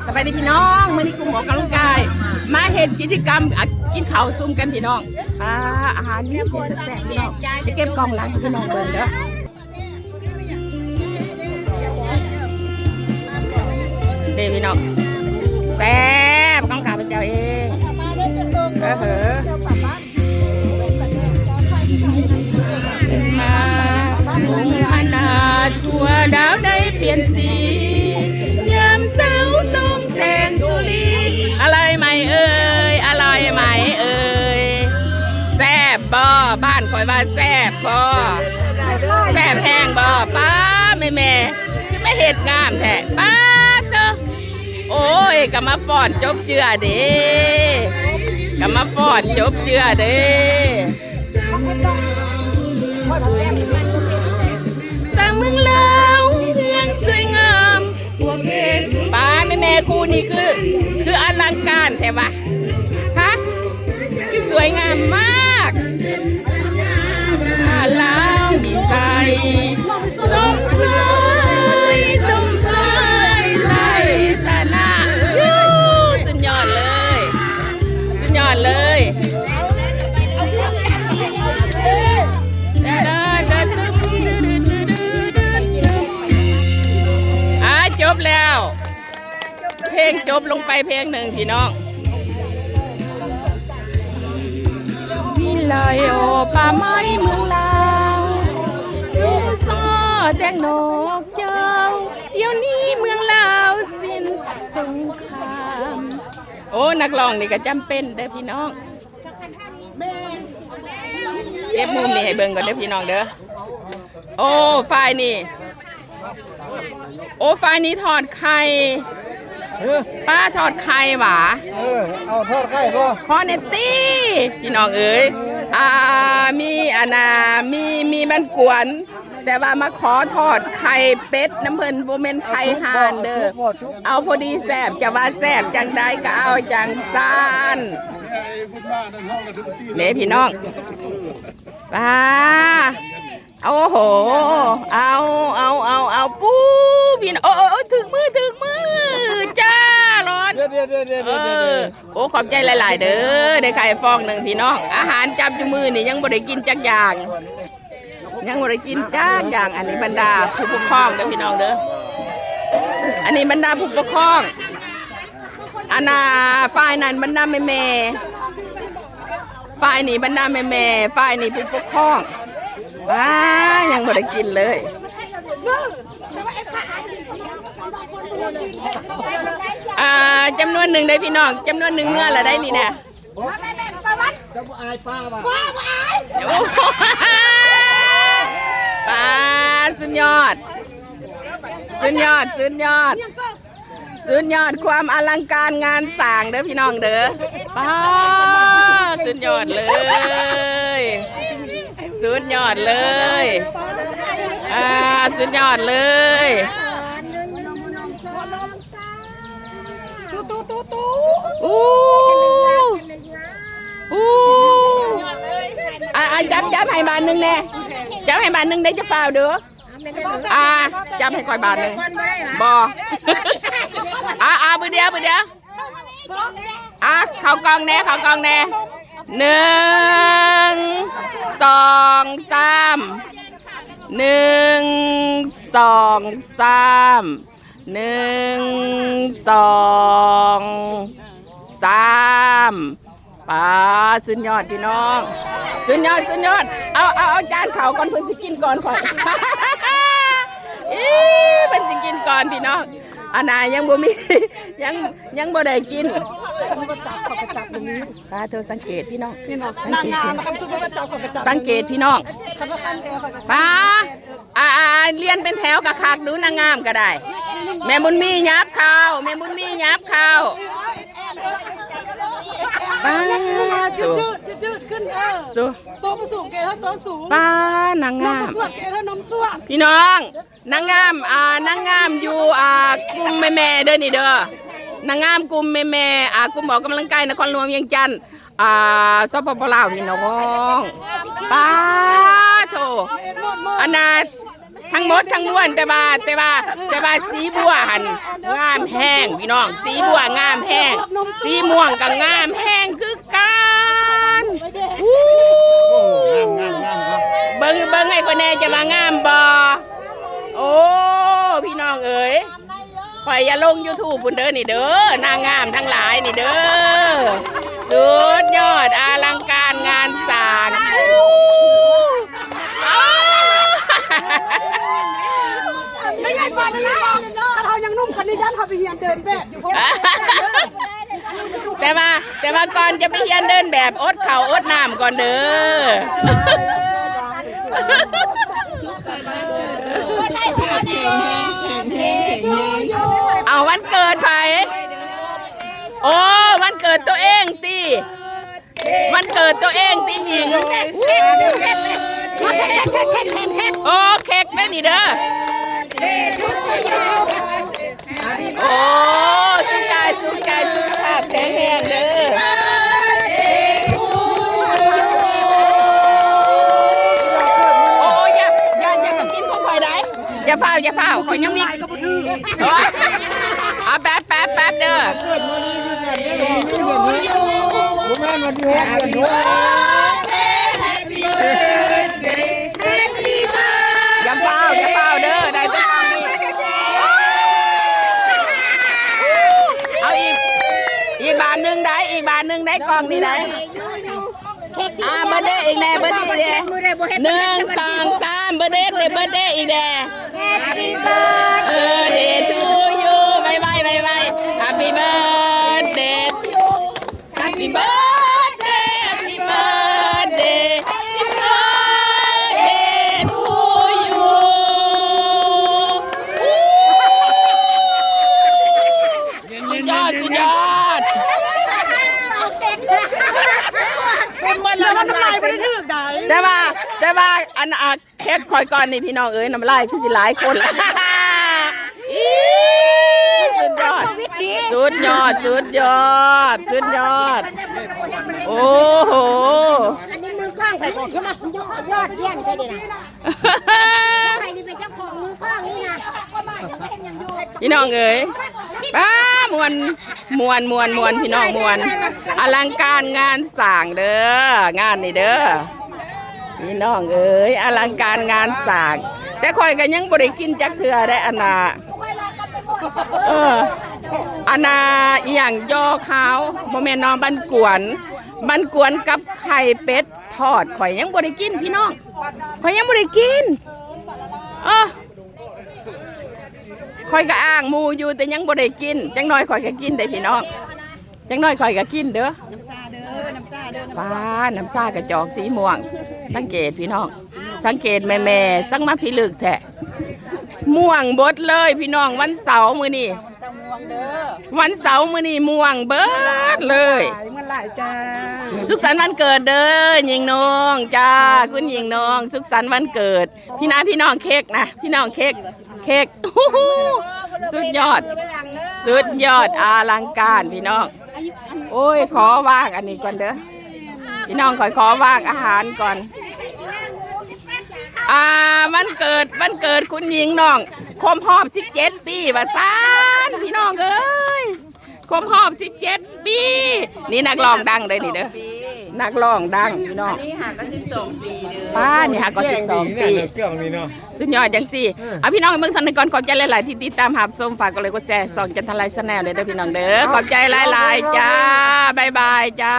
ສະບາຍດີພີ່ນ້ອງ ມື້ນີ້ກຸ່ມອອກກຳລັງກາຍ ມາເຮັດກິດຈະກຳ ອາ ກິນເຂົ້າຊຸມກັນພີ່ນ້ອງ. ອາ ອາຫານມີແຕ່ແຊບໆ ພີ່ນ້ອງ ໄປເກັບກ້ອງຫຼັງໃຫ້ພີ່ນ້ອງເບິ່ງເດີ. ເດ້ພີ່ນ້ອງ ແຊບຂອງຂ້າພະເຈົ້າເອງ. ເອີ ມາ ອານາດ ທົ່ວດາວໄດ້ປ່ຽນສີ ຍາມເຊົ້າສົ່ງແສງສຸລີ. ອະຮ່ອຍໄໝເອີຍ ອະຮ່ອຍໄໝເອີຍ ແຊບບໍ່? ບ້ານຂ້ອຍວ່າແຊບບໍ່? ແຊບແຮງບໍ່? ປ້າ ແມ່ໆ ຄືມາເຮັດງາມແທ້ ປ້າໂຕ. ໂອ້ຍ ກະມາຟ້ອນຈົບເຈື່ອເດ້ ກະມາຟ້ອນຈົບເຈື່ອເດ້. ສາວເມືອງລາວເຮືອນສວຍງາມ ປ້າ ແມ່ໆ ຄູ່ນີ້ຄື ຄືອະລັງການແທ້ວະ ຮະ ຄືສວຍງາມມາກ. ລາວມີໄຊ ສົມເຊີຍ ສົມເຊີຍໄຊຊະນະ. ຢູ ສຸດຍອດເລີຍ ສຸດຍອດເລີຍ. ອາ ຈົບແລ້ວ ເພງຈົບລົງໄປເພງໜຶ່ງພີ່ນ້ອງ. ມີຫຼາຍ ໂອ ປ່າໄມ້ເມືອງລາວ ຊຸມຊອແຕ່ງນອກເຈົ້າ ດຽວນີ້ເມືອງລາວສິ້ນສົງຄາມ. ໂອ ນັກຮ້ອງນີ້ກະຈຳເປັນເດີພີ່ນ້ອງ. ເກັບມຸມນີ້ໃຫ້ເບິ່ງກ່ອນເດີພີ່ນ້ອງເດີ. ໂອ ຝ່າຍນີ້ ໂອ ຝ່າຍນີ້ທອດໄຂ່ ປ້າທອດໄຂ່ຫວາ? ເອີ ເອົາທອດໄຂ່ບໍ່? ຂໍແນ່ຕິ ພີ່ນ້ອງເອີຍ. ອາ ມີ ອານາ ມີ ມີມັນກວນ ແຕ່ວ່າມາຂໍທອດໄຂ່ເປັດນຳເພິ່ນ ບໍ່ແມ່ນໄຂ່ຫ່ານເດີ. ເອົາພໍດີແຊບ ຈະວ່າແຊບຈັ່ງໃດກະເອົາຈັ່ງຊັ້ນ. ເດ້ພີ່ນ້ອງ ປ້າ ໂອ້ໂຫ ເອົາ ເອົາ ເອົາ ເອົາ ປູ້ ພີ່ນ້ອງ ໂອ້ ໂອ້ ໂອ້ ຖືກມື ຖືກມື ຈ້າຫຼອດ ເອີ ໂອ້ ຂອບໃຈຫຼາຍໆເດີ ໄດ້ໄຂ່ຟອງໜຶ່ງພີ່ນ້ອງ. ອາຫານຈັບຢູ່ມື້ນີ້ຍັງບໍ່ໄດ້ກິນຈັກຢ່າງ ຍັງບໍ່ໄດ້ກິນຈັກຢ່າງ. ອັນນີ້ບັນດາຜູ້ປົກຄອງເດີພີ່ນ້ອງເດີ ອັນນີ້ບັນດາຜູ້ປົກຄອງ. ອັນນ່າ ຝ່າຍນັ້ນບັນດາແມ່ໆ ຝ່າຍນີ້ບັນດາແມ່ໆ ຝ່າຍນີ້ຜູ້ປົກຄອງ. ວ້າ ຍັງບໍ່ໄດ້ກິນເລີຍ. ອ່າ ຈຳນວນໜຶ່ງເດ້ພີ່ນ້ອງ ຈຳນວນໜຶ່ງເມືອລະໄດ໋ນີ້ນະ. ເຈົ້າບໍ່ອາຍປ້າຫວາ? ໂອ້ ປ້າ ສຸດຍອດ ສຸດຍອດ ສຸດຍອດ ສຸດຍອດຄວາມອະລັງການງານສ້າງເດີພີ່ນ້ອງເດີ. ປ້າ ສຸດຍອດເລີຍ ສຸດຍອດເລີຍ ອ່າ ສຸດຍອດເລີຍ. ຕູ້ ອູ້ ອ່າ ອ່າ ຈັບ ຈັບໃຫ້ບາດໜຶ່ງແດ່ ຈັບໃຫ້ບາດໜຶ່ງໄດ້ ຈະຟ້າວເດີ. ອ່າ ຈັບໃຫ້ຂ້ອຍບາດໜຶ່ງ ບໍ່ ອ່າ ອ່າ ບຶດດຽວ ບຶດດຽວ ອ່າ ເຂົ້າກ້ອງແດ່ ເຂົ້າກ້ອງແດ່ ໜຶ່ງ ສອງ ສາມ ໜຶ່ງ ສອງ ສາມ ໜຶ່ງ ສອງ ສາມ. ປ້າ ສຸດຍອດພີ່ນ້ອງ ສຸດຍອດ ສຸດຍອດ. ເອົາ ເອົາ ເອົາຈານເຂົ້າກ່ອນ ເພິ່ນຊິກິນກ່ອນຂ້ອຍ ອີ ເພິ່ນຊິກິນກ່ອນພີ່ນ້ອງ. ອັນນ່າ ຍັງບໍ່ມີ ຍັງ ຍັງບໍ່ໄດ້ກິນ. ປ້າໂທ ສັງເກດພີ່ນ້ອງ ສັງເກດ ສັງເກດພີ່ນ້ອງ ປ້າ. ອ່າ ອ່າ ອ່າ ລຽນເປັນແຖວກະຄັກດູ ນາງງາມກະໄດ້. ແມ່ບຸນມີຫຍັບເຂົ້າ ແມ່ບຸນມີຫຍັບເຂົ້າ. ປ້າ ໂອ້ ໂຕບໍ່ສູງແກ່ເທົ່າໂຕສູງ ປ້າ ນາງງາມ ພີ່ນ້ອງ ນາງງາມ ອ່າ ນາງງາມຢູ່ ອ່າ ກຸ່ມແມ່ໆເດີນີ້ເດີ ນາງງາມກຸ່ມແມ່ໆ ອ່າ ກຸ່ມອອກກຳລັງກາຍນະຄອນຫຼວງວຽງຈັນ ອ່າ ສປປ ລາວ ພີ່ນ້ອງ. ປ້າໂທ ອັນນ່າ ທັງໝົດທັງມວນ ແຕ່ວ່າ ແຕ່ວ່າ ແຕ່ວ່າສີບົວຫັ້ນງາມແຮງພີ່ນ້ອງ ສີບົວງາມແຮງ ສີມ່ວງກໍງາມແຮງຄືກັນ. ອູ້ ງາມໆໆໆ ເບິ່ງ ເບິ່ງໃຫ້ຂ້ອຍແດ່ ຈະວ່າງາມບໍ່? ໂອ້ ພີ່ນ້ອງເອີຍ ຂ້ອຍຢ່າລົງຢູທູບພຸ້ນເດີນີ້ເດີ ນາງງາມທັງຫຼາຍນີ້ເດີ ສຸດຍອດ ອະລັງການງານສ້າງ. ແຕ່ວ່າ ແຕ່ວ່າກ່ອນຈະໄປຮຽນເດີນແບບ ອົດເຂົ້າອົດນ້ຳກ່ອນເດີ. ເອົາ ວັນເກີດໃຜ? ໂອ້ ວັນເກີດຕົວເອງຕິ ວັນເກີດຕົວເອງຕິຍິງ. ໂອ້ ເຄັກເດ້ນີ້ເດີ. ໂອ້ ສຸກກາຍສຸກໃຈ ສຸຂະພາບແຂງແຮງເດີ. ໂອ້ ຢ່າ ຢ່າ ຢ່າມາກິນຂອງຂ້ອຍໄດ໋ ຢ່າຟ້າວ ຢ່າຟ້າວ ຂ້ອຍຍັງມີ ໂອ້ຍ ເອົາແປັບ ແປັບ ແປັບເດີ. ຢ່າຟ້າວ ຢ່າຟ້າວເດີ ໄດ້ແຕ່ກອງນີ້ ເອົາອີກ ອີກບາດໜຶ່ງໄດ້ ອີກບາດໜຶ່ງໄດ້ ກອງນີ້ໄດ້. ອ່າ ເບີດເດອີກແດ່ ເບີດເດອີກແດ່ ໜຶ່ງ ສອງ ສາມ ເບີດເດ ເບີດເດອີກແດ່. Happy birthday to you ໄວໆ ໄວໆ Happy birthday to you Happy birthday Happy birthday Happy birthday to you ສຸດຍອດ ສຸດຍອດ ເປັນໝົດແລ້ວ ນ້ຳລາຍບໍ່ໄດ້ຖືກໃດ ແຕ່ວ່າ ແຕ່ວ່າ ອັນ ອ່າ ເຄັກຂ້ອຍກ່ອນນີ້ ພີ່ນ້ອງເອີຍ ນ້ຳລາຍຄືຊິຫຼາຍຄົນ ອີ ສຸດຍອດ ສຸດຍອດ ສຸດຍອດ ສຸດຍອດ ໂອ້ໂຫ ອັນນີ້ມືກ້ອງໄປ ຍອດ ຍອດຢ້ຽມແທ້ເດນະ ໃຜນີ້ເປັນເຈົ້າຂອງມືກ້ອງນີ້ນະ ພີ່ນ້ອງເອີຍ ປ້າ ມ່ວນ ມ່ວນ ມ່ວນ ມ່ວນ ພີ່ນ້ອງ ມ່ວນ ອະລັງການງານສ້າງເດີ ງານນີ້ເດີ ພີ່ນ້ອງເອີຍ ອະລັງການງານສ້າງ ແຕ່ຂ້ອຍກໍຍັງບໍ່ໄດ້ກິນຈັກເທື່ອເດ້ ອັນນ່າ ເອີ ອັນນ່າ ອີ່ຫຍັງ ຍໍຄາວ ບໍ່ແມ່ນເນາະ ບັນກວນ ບັນກວນກັບໄຂ່ເປັດທອດ ຂ້ອຍຍັງບໍ່ໄດ້ກິນ ພີ່ນ້ອງ ຂ້ອຍຍັງບໍ່ໄດ້ກິນ ເອີ. ຂ້ອຍກໍອ້າງໝູ່ຢູ່ ແຕ່ຍັງບໍ່ໄດ້ກິນ ຈັກໜ້ອຍຂ້ອຍກໍກິນເດ້ພີ່ນ້ອງ ຈັກໜ້ອຍຂ້ອຍກໍກິນເດີ ນ້ຳຊາເດີ ນ້ຳຊາເດີ ປ້າ ນ້ຳຊາກະຈອກສີມ່ວງ ສັງເກດພີ່ນ້ອງ ສັງເກດແມ່ໆ ສັງມາພິລຶກແທ້ ມ່ວງເບິດເລີຍພີ່ນ້ອງ ວັນເສົາມື້ນີ້ ວັນເສົາມື້ນີ້ມ່ວງເບິດເລີຍ ມ່ວນຫຼາຍ ມ່ວນຫຼາຍຈ້າ ສຸກສັນວັນເກີດເດີ ຍິງນ້ອງ ຈ້າ ຄຸນຍິງນ້ອງ ສຸກສັນວັນເກີດ ພີ່ນາ ພີ່ນ້ອງ ເຄັກນະ ພີ່ນ້ອງ ເຄັກ ເຄັກ ສຸດຍອດ ສຸດຍອດ ອະລັງການ ພີ່ນ້ອງ ໂອ້ຍ ຂໍວາງອັນນີ້ກ່ອນເດີ ພີ່ນ້ອງ ຂ້ອຍຂໍວາງອາຫານກ່ອນ ອ່າ ວັນເກີດ ວັນເກີດຄຸນຍິງນ້ອງ ຄົບຮອບສິບເຈັດປີ ວ່າຊັ້ນ ພີ່ນ້ອງເອີຍ. ຄົບຮອບສິບເຈັດປີ ນີ້ນັກຮ້ອງດັງເດ້ນີ້ເດີ ນັກຮ້ອງດັງພີ່ນ້ອງ ອັນນີ້ຫາກໍສິບສອງປີເດີ ປ້າ ນີ້ຫາກໍສິບສອງປີ ເຄື່ອງນີ້ເນາະ ສຸດຍອດຈັ່ງຊີ້ ເອີ ເອົາ ພີ່ນ້ອງເບິ່ງເທົ່ານີ້ກ່ອນ ຂອບໃຈຫຼາຍໆ ທີ່ຕິດຕາມຮັບຊົມ ຝາກກົດໄລກ໌ກົດແຊ ຊ່ອງຈັນທະໄລ Channel ເດີ ພີ່ນ້ອງເດີ ຂອບໃຈຫຼາຍໆ ຈ້າ ບາຍບາຍ ຈ້າ.